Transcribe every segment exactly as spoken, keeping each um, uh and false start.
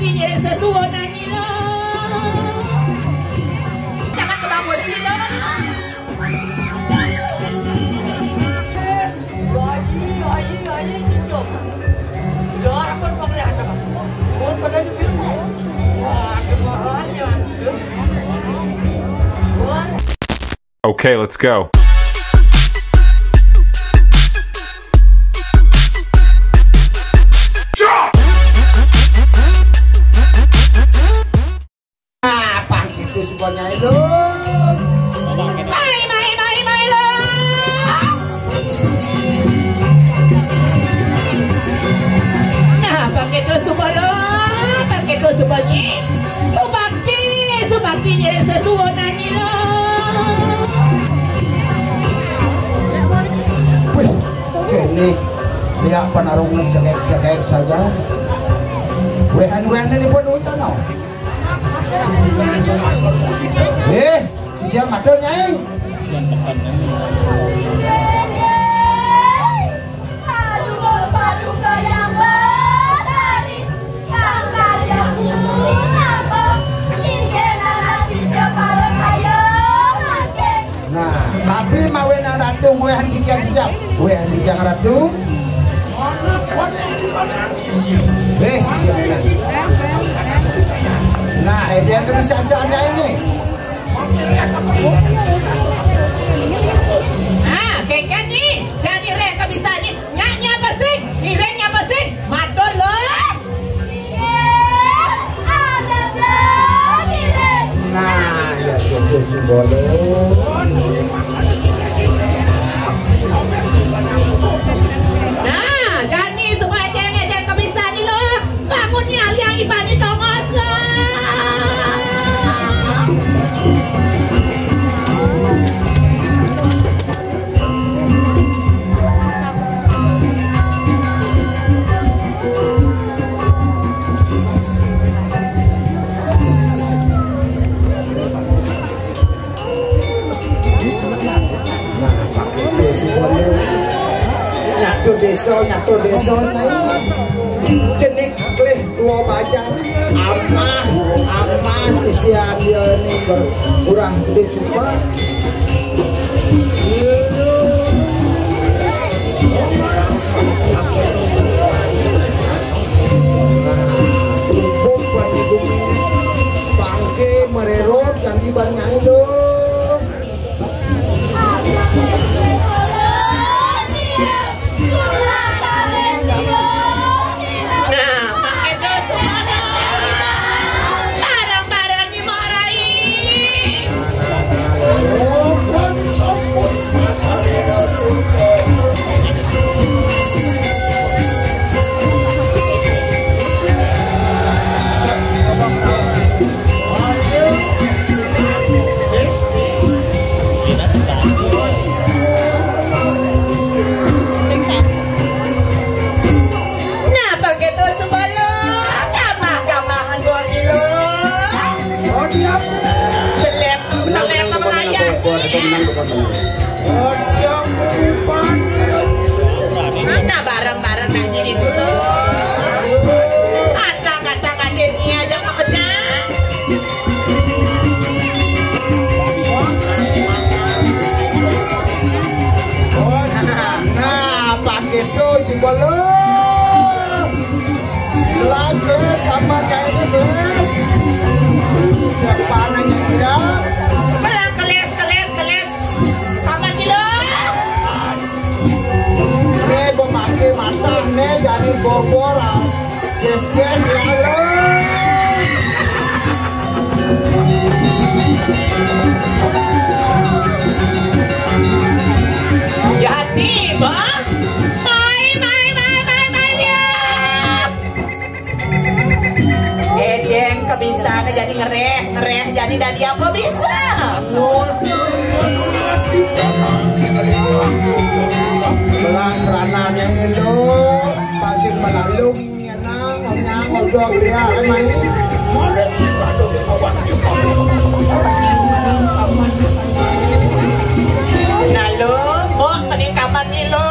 Ini sesuatu nyanyi lo. Jangan kebawa sih lo. Ayi, ayi, ayi, sindok. Luar pun penglihatan. Pun pada nyucil kok. Wah, kemahannya. Luar. Okay, let's go. Apa gitu semuanya itu? Mai, mai, mai, mai lo. Nah, pakai dos semua lo, pakai dos semuanya. Subakti, Subakti nyeri sesuatu nyanyi lo. Wih, kene lihat panarungan cekek-cekek saja. Wehan-wehan ini pun hutan no. Eh, sisia matur, Nyai. Nah, tapi mawinan ratu wehan sikian siap. Wehan sikian ratu. Eh, sisia. Nah, dia tuh bisa seandainya ini. Ah, keken nih. Jadi rek bisa nih. Nyanyi apa sih? Iren apa sih? Matur lo. Nah, ya syukur si Bolo. Nah, jadi semua dia ngejek ke bisa nih lo. Bangun nih, aliang ibani tongos lo. Nah, pakai besi bolu. Nyatu desa, nyatu desa, Nyai. Cenik klih dua bajar. Amah, amah sisian dia ni berkurang gede cuma. Kerupuk buat di bumi. Bangke mererot yang di banyak itu. Nah, pakai dos semuanya. Bareng-bareng di Morai. Nah, begitu sebelum gamah-gamahan dua kilo. Selep, selep melayang. Nah, bareng-bareng nang diri dulu. Ada kata-kata dia aja mau kejang. Nah, pakai itu si Bolo. Lagi sama kayak ini, guys. Siapa nanya dia? Pelan, keles, keles, keles. Sama kilo. Ini pemakai matang nih, jadi bobor. Yes, yes, lalu. Jadi, Bang. Mai, mai, mai, mai, mai, ya. Edeng kebisaan jadi ngereh, ngereh jadi dadi apa bisa? Belah serananya itu pasti melalung. Nah, lo, mbok, peningkaman ni, lo.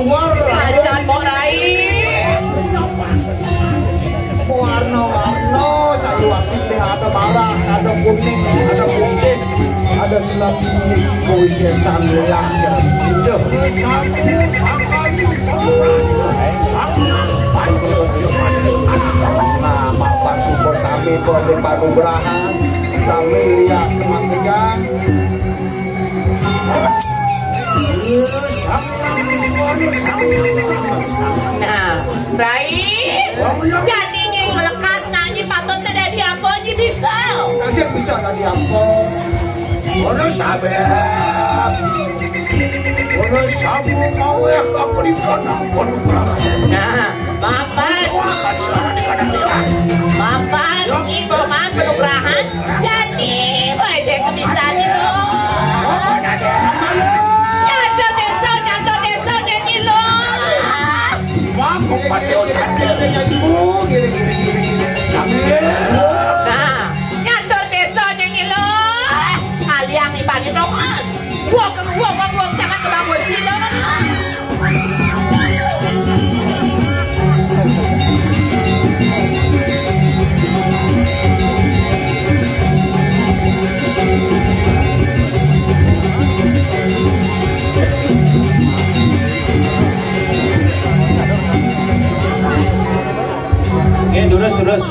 Luar. Sajan, Mbok Rai. Warna-warna, sayuran ini ada merah, ada kuning, ada putih, ada selaput. Kuwi sesang lah. Duh. Nah, mapan syukur sami kok di panugrahan. Sami lihat kemangkejang. Nah, Rai, jadi nyi ngelekas nak nyi patut dadi apa nyi bisa? Tasik bisa dadi apa? Ora sabe. Ora sabu maweh aku di kandang panugrahan. Nah, mapan. Wah, kan salah di kandang dia. Mapan, ibu man panugrahan. Jadi, bae dek kebisan itu. Nyantor desa, nyantor desa nyanyi lo. Aku pasti usah dia nyanyi. Nah, nyantor desa nyanyi lo. Aliang ibani nongas. Wong, wong, wong, wong, jangan kebawa sini. Oke, terus, terus.